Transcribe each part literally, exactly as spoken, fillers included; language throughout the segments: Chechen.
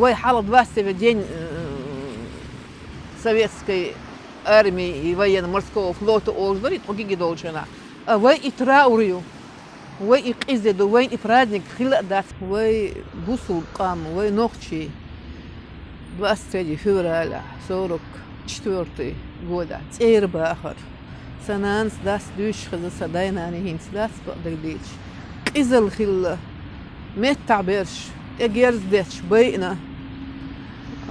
Вай хьалха двадцать день, э, советской армии и военно-морского флота олуш дара, и тхо гиги долчу хенахь. А вай и траур ю. Вай и къиза ду, вайн и праздник хилла а дац. Вай бусулба къам, вай нохчий. Двадцать третье февраля сорок четвёртый года цӀера бахар. Сан нанас, дас дуьйцуш хезна, сан дай-наний хӀинца дац бакъдерг дийцича. Къизалла хилла, меттахь берш, тӀе герз детташ байина.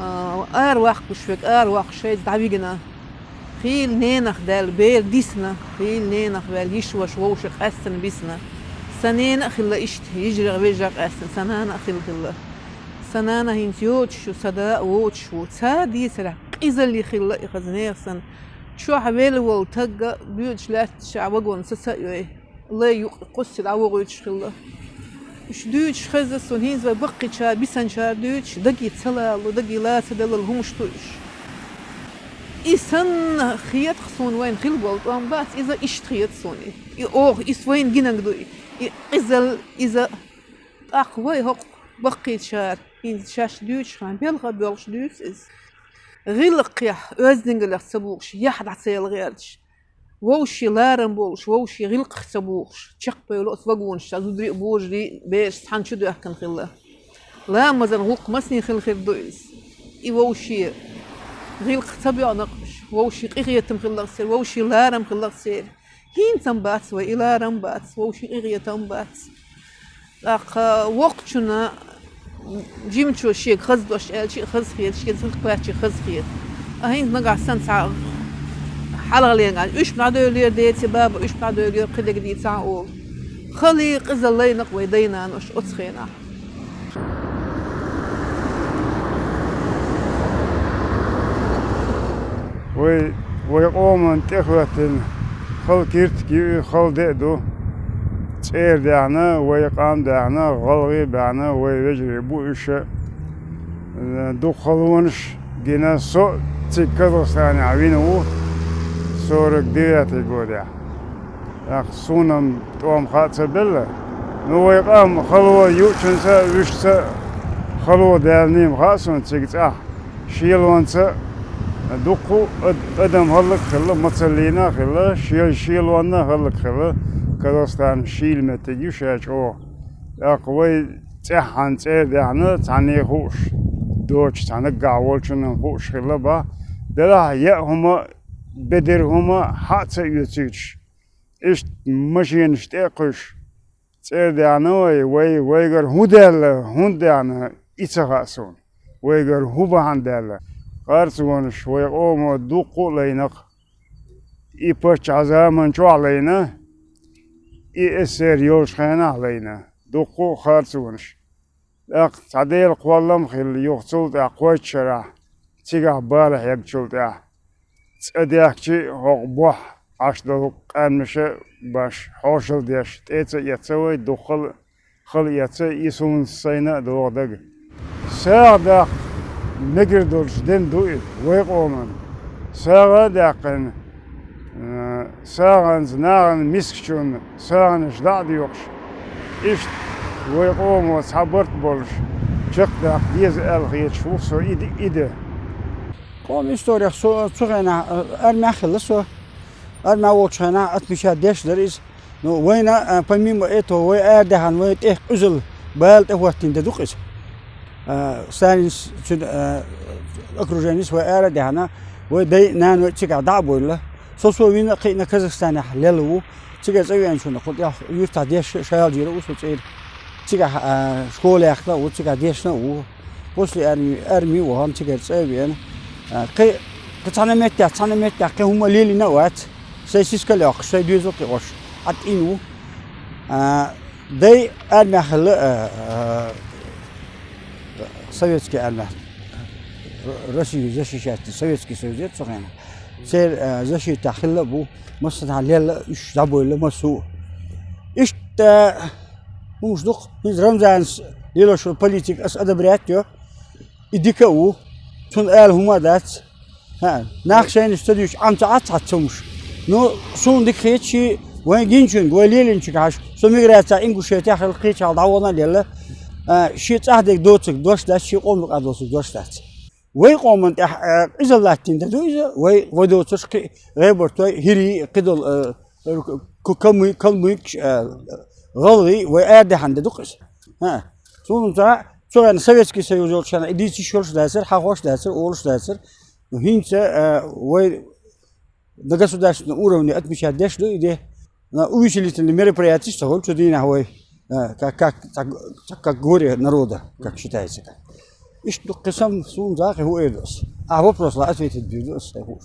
А, ара ваккхуш верг ара воккхуш шайца дӀавигна. Хийла ненах даьлла бер дисна, хийла ненах ваьлла йиша-ваша вовшийн къаьстина бисна. Сан нена а хилла иштта, йижарий-вежарий къаьстина, сан нана а хилла хилла. Сан нана хӀинца йоцуш ю, сан да а воцуш ву. Цара дийцарехь, къизалле хилла и хаза нехан санна. Чохь велла волу таг а, боьдуш лаьтташ а вагон ца ца а йой, лай юкъа кхуссий дӀавогӀуьйтуш хилла. Уьш дуьйцуш хезна суна, хӀинца вай баккхийчара, бисанчара дуьйцуш, даге ца лало, даге ла ца далал хӀумаш ду уьш. И санна хета-кх суна вайна хилла болу тӀом бац, иза иштта хета суна и. И оха, иза вайна гинарг ду и. И къизалла, иза. ТӀаккха вай хӀокху баккхийчара хӀинца шаьш дуьйцуш хан, белхан а боьлхуш дуьйцу иза. ГӀиллакхехь, оьздангаллех ца бухуш, яхь дӀа ца яла гӀерташ. Вовшийн ларам болуш, вовшийн гӀиллакхах ца бухуш, чекхбевлла оцу вагонашца зударий а, божарий а, бераш цхьаьна чу доьхкина хилла. Ламазан гӀуллакх масане хилла хир ду иза. И вовшийн гӀиллакхах ца боьгӀна-кх уьш, вовшийн къинхетам хилла-кх церан, вовшийн ларам хилла-кх церан. ХӀинца-м бац вай, и ларам а бац, вовшийн къинхетам а бац. ТӀаккха воккхачунна, жимачо шега хаза дош аьлча а хаза хета, шен цхьа кхаччалц хаза хета. А хӀинца нагахь санна цхьа хьалхалернга, уьш дӀадевллера дети-баба, уьш дӀадевллера, кхидерг дийцахь а олу. Хала, къизалла лайна-кх вай дай-наноша оцу хенахь. Вай, вай къоман тӀехӀоьттина хала киртиг ю и, хала де а ду. ЦӀера даьхна, вай къам а даьхна, гӀалгӀай а баьхна, вай вежарий бу уьш. Дукха халонаш гина, со а цига Казахстанехь вина ву сорок девятый годехь. ТӀаккха суна-м тӀом хаа ца белла. Ну, вай къам хало юучунца а, вуьшца а хало даьллий-м хаьа суна цига цӀахь. Шелонца а дуккха а ад-, адам хӀаллакьхилла, мацаллина а хилла, шел-, шелонна а хӀаллакьхилла, Казахстан шийла меттиг ю ша чӀогӀа. ТӀаккха вай цӀеххьана цӀера даьхна, цхьанне хууш, доцуш цхьа наггахь волчунна хууш хилла бах. Делахь яа хӀума, бедар хӀума хьа а ца оьцуьйтуш, иштта машенаш тӀе а кхуьссуш, цӀера даьхна вай, вай, вайгара хӀун даьлла, хӀунда даьхна, и ца хаьа суна. Вайгара хӀун бахьана даьлла? Харцонаш вай къомо дуккха а лайна-кх. И паччахьан заман чохь а лайна, и эс эс эс эр йолчу хенахь а лайна, дуккха а харцонаш. ТӀаккха цхьа Делан кхоллам а хилла, юха цул тӀаьхьа кхойтта шарахь, цигахь бала хьегначул тӀаьхьа, цӀа дехкича а, хӀокху бохь Ӏаш долу къаьмнаша а баш, хьошалла деш, тӀе а ца эцна вай, дуккха а хала эцна, и суна сайна а догӀу дага. СагӀа даккха мегар долуш дина ду и вай къоман. СагӀа а даьккхина, э, сагӀанца нахана, мискачунна сагӀанаш дӀа а доькъуш, иштта вай къомо цхьа барт болуш, чекхдаккха деза аьлла хеташ ву со и де, и де. Къоман историях со цу хенахь, э, армехь а хилла со. Армехь волчу хенахь отмечать деш дара иза. Ну, вайна, а, помимо этого, вай арадаьхьна, вай тӀе къуьзалла бала тӀехӀоттийна де ду-кх иза. А, Сталинс, цуьнан, а, окруженис вай арадаьхьна, вай дай а, наной а цигахь дӀа а бовлла. Со, со вина а, кхиъна Казахстанехь лелла ву. Цигара цӀа веанчунна кху тӀехь юьртахь дешна а, шаьлжийра а ву со цӀера. Цигахь, а, школа яьккхина а ву, цигахь дешна а ву. После армии, армии вахана цигара цӀа а веана. А, кхин, кхин цхьана меттехь, цхьана меттехь кхин хӀума лелийна а вац. Сайн сиска а лоькхуш, сайн доьзал а кхиош, Ӏад Ӏийна ву. А, дай армехь хилла, а, а, советский армехь. Р-, Россию защищать, Советский Союз яра цу хенахь. Церан, а, защитехь хилла а бу, массанхьа лелла а, уьш дӀабойла массо а. Иштта хӀумаш ду-кх, хӀинца Рамзанас лелош йолу политика ас одобрять йо. И дика а ву, цунна ала хӀума а дац. ХӀаъ, нах шайнаш ца дуьйцуш, Ӏам ца Ӏа ца хьац хӀумаш. Ну, суна дика хета ши вайн гинчуьнга, вай лелинчуьнга хьаьжча, со миграцехь Ингушетехь хилла, кхечахьа дӀавахана а лелла. А, шен цӀахь дерг доцург дош дац, шен къоман юкъахь доцург дош дац. Вай къоман тӀехь, а, къизалла латтийна де ду иза, вай, вай доцурш кхин а гӀебартой, хӀирий, кхидолу, а, к-, калмы-, калмыкаш, а, гӀалгӀай, вай арадаьхна де ду-кх иза. ХӀа. Суна ца, цу хенахь Советский Союз йолчу хенахь и дийца йиш йолуш дацара, хьахош дацара, олуш дацара. Ну, хӀинца, а, вай на государственном уровне отмечать деш ду и де. Но увеселительные мероприятия ца хуьлу цу дийнахь вай, а, как, как, как, как горе народа, как считается, как. Иштта ду кхин сам суна закъа хӀу эр ду ас. А вопросла ответить бийр ду ас, хӀу.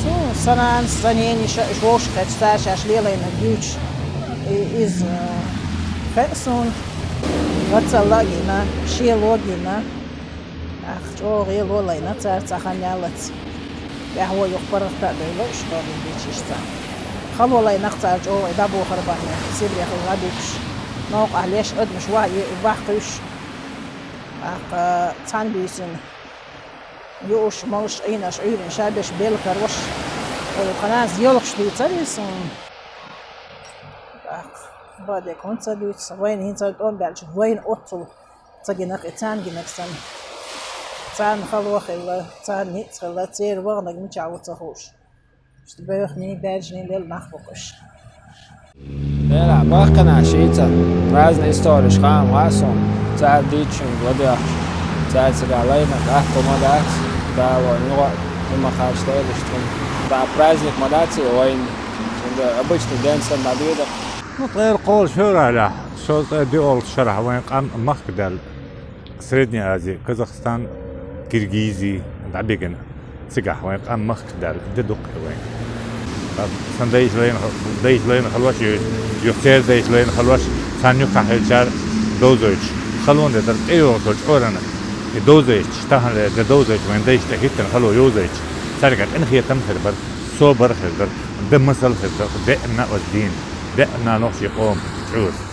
Суна сан нанас, сан ненаш а уьш вовшахкхетча, цара шаьш лелайнарг дуьйцуш, и-, иза, э, хаьа суна. Вацалла а гина, шело а гина. Ах, чӀогӀа гӀело лайна цара цхьа хан яллалц. ТӀаьхьо юха паргӀат а девлла уьш, догӀу дийцича царна. Хало лайна-кх цара чӀогӀа, и дӀабохар бахьана, Сибре хилла дӀадуьгуш. Новкъахь леш адамаш ваха-, ваха кхуьйсуш. ТӀаккха цхьана буьйсанна юуш, малаш, Ӏийнарш Ӏуьйранна ша берш белла карош. Ой, хананас йоьлхуш дуьйцура иза суна. ТӀаккха, бадик, хӀунда ца дуьйцу, вайна хӀинца тӀом баьлча, вайна оццул ца гинарг и царна гинарг санна. Царна хало хилла, царна ницкъ хилла, церан ваханарг мичахь ву ца хууш. Иштта боьхний, баьржний лелла нах бу-кх уьш. Делахь, бахканахь шийца разный историш хаам хаьа суна, цара дийцинарг ладоьгӀча, цара цигахь лайнарг атта ма дац, Дала вайна юха а хӀума кхача делаш цунна. Ткъа праздник ма дац и вайна, цундела обычный день санна дӀадоьду-кх. Ну, ткъе кхоалгӀачу февралехь, шовзткъе доьалгӀачу шарахь вайн къам махка даьлла, Средняя Азия, Казахстан, Киргизия дӀабигина. Цигахь вайн къам махка даьлла де ду-кх и вайн. Сан дайша лайна, дайша лайна халош ю, юха церан дайша лайна халош, царна юххехь хилчара довзуьйтуш, халонан де дара тӀейогӀучу чкъурана и довзуьйтуш, таханлера де довзуьйтуш, вайн дайша тӀе хӀиттина хало йовзуьйтуш, цаьрга къинхетам хир бара, собар хир дара, де масал хир дара, деана оцу дийна, деана нохчийн къоман чкъура.